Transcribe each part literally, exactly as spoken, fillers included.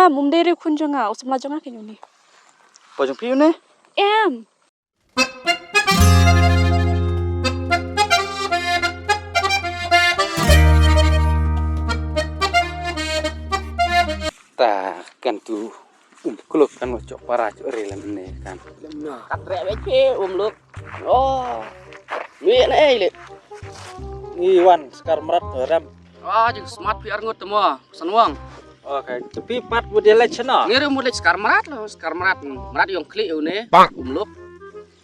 Em, um dei re khun jong nga, u samla jong nga kein une. Papa jong phi une? Em. Ta kan tu um klok kan mo chok para chok re lem ne kan. Kat re be che um lok. Oh. Ni na ei le. Ni wan skar mrat ram. Ah, jing smart pi arngut temo. Sanwang. Okay, tapi pat bu dia lek chena. Ngiru mu lek skar mrat lo, skar mrat. Mrat yong klik une. Um lok.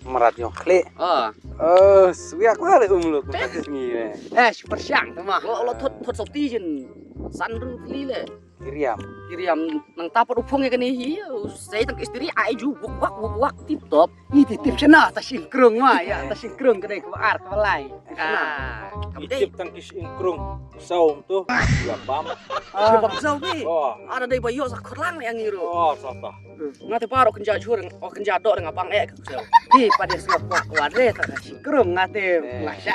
Mrat yong klik. Ah. Oh, swiak lah um lok. Ni. Eh, super siang temo. Lo lo thot thot sopti jin. Sanru klik le. Kiriam. Kiriam nang tapot u phong ïa kane hi, u sei tang ka istri ai ju wuk wak wuk wak tip top. Ni tip tip shana ta shin krung ma ïa ta shin krung ka dei ka ar ka lai. Ah, kam dei. Tip tang ki shin krung. Saum tu. Ya bam. Ah, bam saum ni. Oh. Ada dei ba ïoh sa khot lang ni angiru. Oh, sa ta. Nga te paro kynja jhur, oh kynja dok dengan bang ek. Ni pada sngap kwak kwat dei ta shin krung nga te. Masya.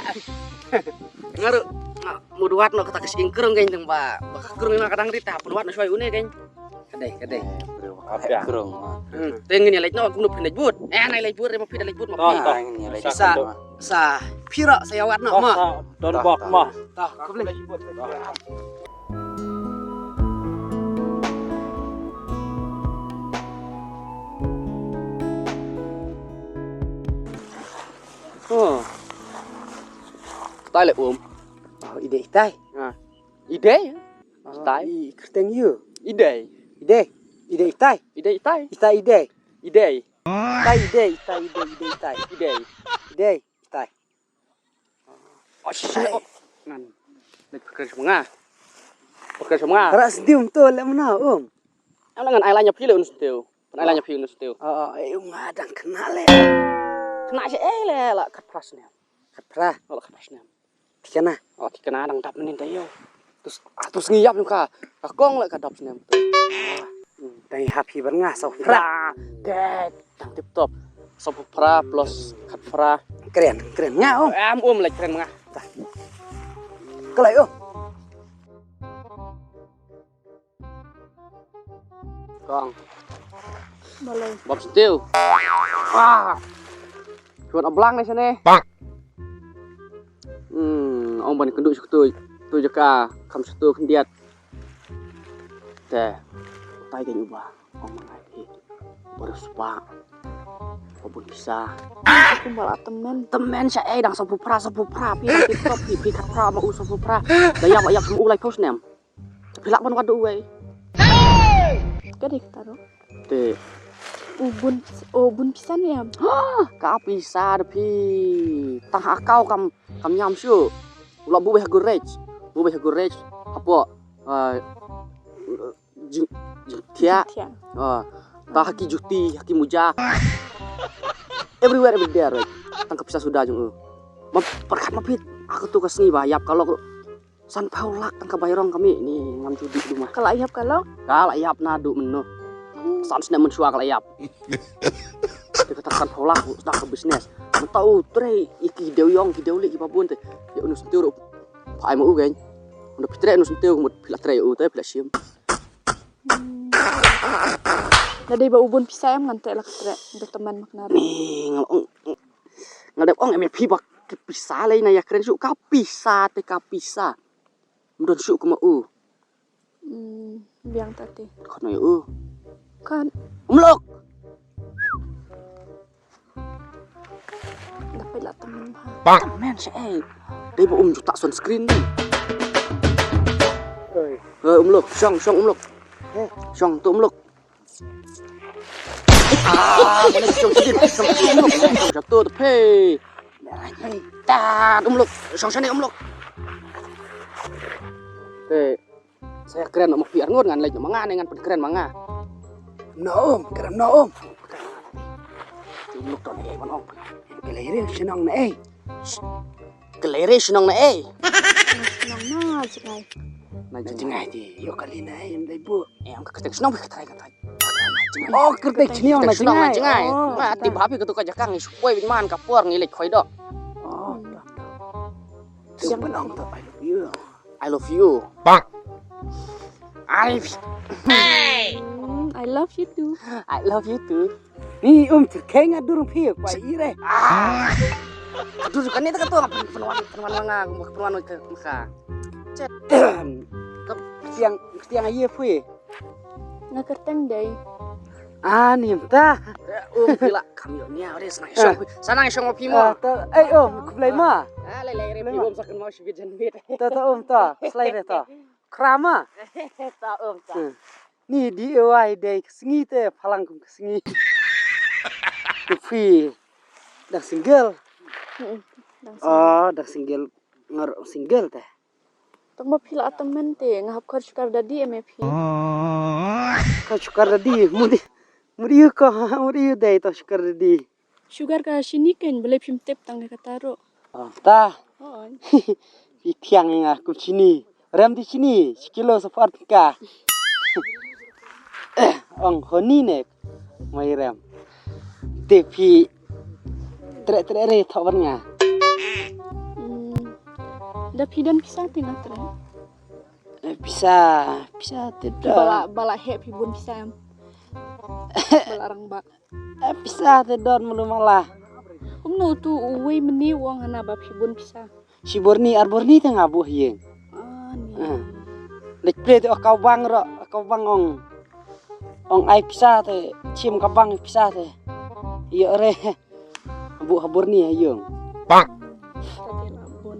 Ngaru. Muduat no kata ka sing krung kein tang ba. Ba ka krung ina kadang rita muduat no shoi une kein. Kadai kadai. Apa krung? Hmm. Teng ni lek no kum no phin lek but. Eh nai lek but re ma phi da lek but ma phi. Teng ni lek sa sa phira sa yawat no ma. Don bok ma. Ta kum lek but. Oh. Ktai le um. Oh, idei itai. Ha. Idei? Itai. I kerteng yu. Idei. Idei. Idei itai. Idei itai. Itai idei. Idei. Itai idei, itai idei, idei itai. Idei. Idei itai. Oh, shit. Oh. Nan. Nek peker semanga. Peker semanga. Kara sentiw tu le mana um. Ang ngan ai lanya phi le un sentiw. Pan ai lanya phi un sentiw. Oh, eh um ngadang kena le. Kena sha eh le la kat pras ne. Kat pra. Oh, la kat pras ne. Tikana. Oh, tikana dang dap menin tayo. Terus, ah, terus ngiyap yung ka. Ka kong la ka dap snem tu. Dang hap hi bar nga saw pra. Pra. Dek, dang tip top. Saw pra plus kat pra. Keren, keren nga oh. Em um like keren nga. Kelai oh. Kong. Balai. Bab stiu. Ah. Chuan ablang ni sini. Bang. Hmm, ong ban kendu satu tu jaka kam satu kendiat. Te. Tai ke nyuba. Ong mangai di. Baru sepak. Babun pisa. Aku malah temen. Temen sya eh dang sabu pra sabu pra pi pi pra pi pi kat pra ma u sabu pra. Dayam ayam u lai pos nem. Phi lah ban wad uwei. Ka dei ka taro. Te. U bun, u bun pisa ne em. Ka pisa da phi. Tang ha kau kam kam nyam shu. U la bu wei ha gurech. Bu wei ha gurech. Hapo. Ah, jing jing tia. Jingthiah. Ah, ta ha ki juti, ha ki muja. Everywhere, everywhere, right? Tang ka pisa suda jong u. Ma perkat ma phi. Aku tu ka sngi ba yap ka lok. Sanphew lak tang ka bairong kami ni ngam judi duma. Ka la ïap ka long? Ka la ïap naduh mynno. San snem mynshuwa ka la ïap. Te kata sanphew lak u sdang ka business. Mynta u trei ïa ki dewïong ki dewlieh ki babun te. Ïa u nus ntiw ruh. Phai ma u kein. Mynta phi trei u nus ntiw mut phi la trei u te phi la shim. Hmm. Da dei ba u bun pisa em ngan trei la ka trei. Da teman mak nari. Ni ngal ong. Nga dep ong em ïa phi ba ki pisa lei na ïa kren shuh ka pisa te ka pisa. Mdon shuh kuma u. Hmm, biang ta te. Khot no ïa u. Kan. Mlok. Dapat la temen ba. Temen sha ei. Dei ba um juta sunscreen dei. Oi. Eh, um lok, shong, shong um lok. Eh. Shong tu um lok. Ah, mana shong sini, shong sini, shong satu tu, hei. Tat, um lok, shong sini, um lok. Hei, saya kren ma phi arngut ngan leit ma nga ne ngan pynkren ma nga. No, um, kren no, um. Um lok tu ne, man ong. Kelai ring shnong ne. Kelai ring shnong ne. Shnong na jingai. Na jingai di, yo kali ne, em dei bu. Em ka kyrteng shnong ka trai ka trai. Oh, kyrteng shnong na jingai. Nga ti bha phi ka tu ka jaka ngi shu poi bit man ka por ngi leit khoi dok. Oh. Yang penong tu I love you. I love you. Bang. I. Hey. Love you too. I love you too. Ni um, terkeng adur phi pa ire. Ah. Adur kan ni tak tu, pynwan pynwan nga, pynwan ka maka. Chet. Kestiang, kestiang aye phi. Nga kyrteng Dei. Ah, ni mynta. Eh, um, phi la kam ïoh nia, ore, sa nang shong. Sa nang shong phi mo. Ah, ta, eh, um, khublei ma. Ah, lei lei re phi, um, sa kynmaw shibit janmiet. Ta, ta, um, ta, slei re ta. Khrama. Ta, um, ta. Hmm. Ni D I Y Dei ka sngi te, phalang kum ka sngi. Te phi dang single. Hmm, dang single. Oh, dang single. Ngar single te. Tang ba phi la tang mente, nga hap khot sugar daddy em phi. Khot sugar daddy, mudi, mudi ko, mudi Dei to sugar daddy. Sugar ka shini ken, balei phim tip tang ne kata ro. Oh, ta. Oh. Phi thiang nga kum shini. Rem di shini, shi kilo sa phat ka. Ong honi ne. Mai rem. Te phi tre tre re thok ban nga. Hmm. Da phi don pisa te nga tre. Eh, pisa, pisa te don. Bala, bala he phi bun pisa em. Bala rang ba. Eh, pisa te don mulu mala. Kumno tu uwei meni wong hana ba phi bun pisa. Shi borni, ar borni te nga buh ïing. Ah, ni. Ah. Lek ple te oh kau bang ro, kau bang ong. Ong ai pisa te, chim ka bang pisa te. Ïo re. Buh ha borni ha ïing. Bang.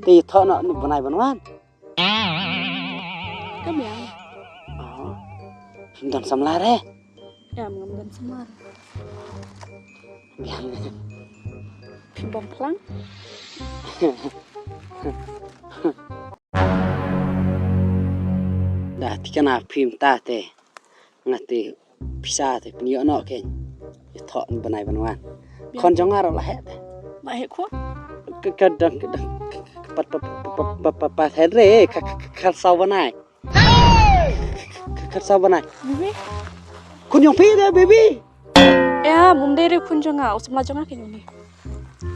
Te thok no, no banai ban wan. Ka biang. Oh. Phim don samla re. Em, ngam don samla. Biang. Phim bang phlang. Da tikana phim ta te. Nga te pisa te pynïoh noh kein. Ïa thoh ban ai ban wan. Khon jong nga ruh la heh te. La heh khon? Ka, ka dang, ka dang, ka, ka, ka, pat, pat, pat, pat, pat, pat, heh re, ka, ka, ka, ka saw ban ai. Ka, ka, ka, ka saw ban ai. Baby? Khun jong phi te, baby. Em, um dei re khun jong nga, u samla jong nga kein une.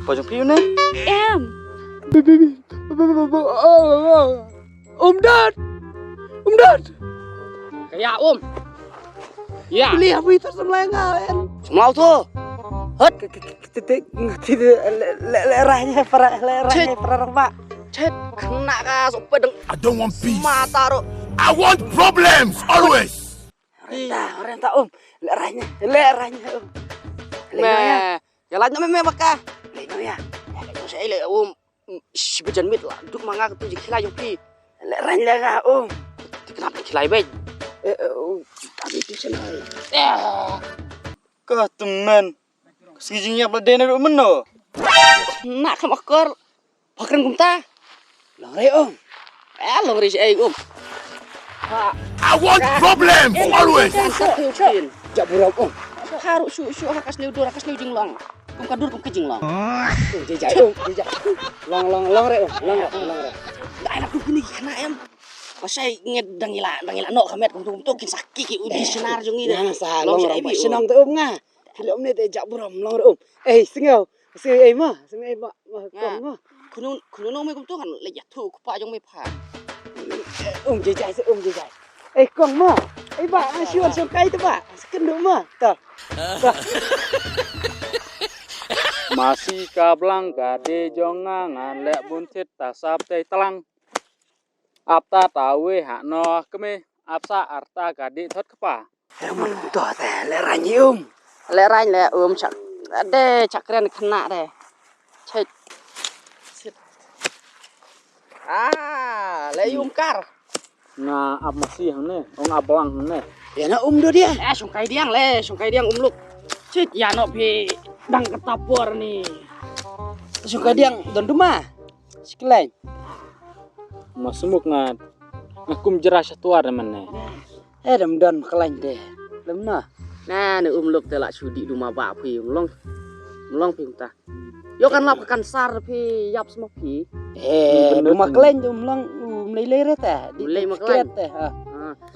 Kpa jong phi une? Em. Baby, baby, baby, baby, oh, oh, oh. Um Dot! Um Dot! Ka ïa um. Ïa. Beli apa itu semlai nga en? Semlau tu. Hot. Titik titik le le ranya para le ranya para rang ba. Chet kena ka sope deng. I don't want peace. Mata ro. I want problems always. Renta, renta um. Le ranya, le ranya um. Le ranya. Ya la nyame me baka. Le ranya. Ya le um. Shi bajan mit la duk ma nga ka tu ji khilai jong phi. Le rang le nga um. Ti kena phi khilai bej. Eh, eh, um, ta bi ti chena. Eh. Ka temen. Ka sngi jingïap la dei na ruh mynno. Na kham akor. Pakren kumta. Long re um. Eh, long re shi ei um. Ha. I want problems always. Kan ka tu chin. Jak burom um. Ha ruh shu shu ha ka sniew dur ha ka sniew jinglong. Kum ka dur kum ka jinglong. Jai jai um, jai jai. Long long long re um, long re, long re. Dai la kum kini ki khana em. Pasai ngi dang ila dang ila noh ka met kum tu kum tu kin sakhi ki u dictionary jong ngi. Nang sa long re ba shnong te um nga. Ki lom ne te jak burom long re um. Eh, sngew. Sngew ei ma, sngew ei ma, ma kong ma. Khun khun no me kum tu kan le ïathuh kpa jong me pha. Um jai jai, um jai jai. Eh, kong ma. Eh, ba, ah, shu wan shong kai te ba. Skyndu ma. Ta. Ta. Masi ka blang ka dei jong nga ngan leh bun thied ta sap tei tlang. Ap ta ta wei ha noh kmie. Ap sa ar ta ka dei thot kpa. Eh, mut to te, leh rang um. Leh rang leh um chak. Dei chak kren khynnah dei. Chet. Ah, leh um kar. Nga ap masi hangne, ong ap blang hangne. Ïa na um do dia. Eh, shong kai diang le, shong kai diang um luk. Chet ïa no phi dang kata por ni. Shong kai diang don duma. Shi kylleiñ. Ma sumuk nga, nga kum jra sha tuar ne man ne. Eh, dam don ma kylleiñ te. Lem na. Na ne um luk te la shu dih duma ba phi um long. Um long phi um ta. Yo kan lap ka kansar phi ïap sma phi. Eh, duma kylleiñ te um long um lei lei re te. Dih lei ma kylleiñ te ha.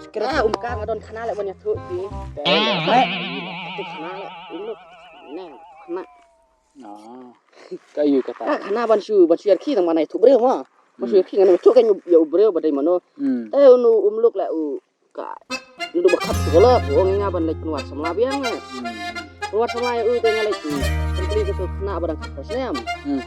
Sikret. Eh, um ka nga don khana le ban ïathuh phi. Te le. Tu khana le um luk. Na khana. Ah, ka ïu kata. Ah, khana ban shu, ban shu ïarkhie tang ban ai thuh briew ma. Ban shu ïarkhie ngan ai thuh kan ïa u briew ba dei mano. Hmm. Te unu um luk la u ka. Naduh ba khat tu ka lok, u ong ïa nga ban leit pynwad samla biang eh. Pynwad samla ïa u te nga leit, hmm, pynpli ka tu khynnah ba dang khatar snem. Hmm.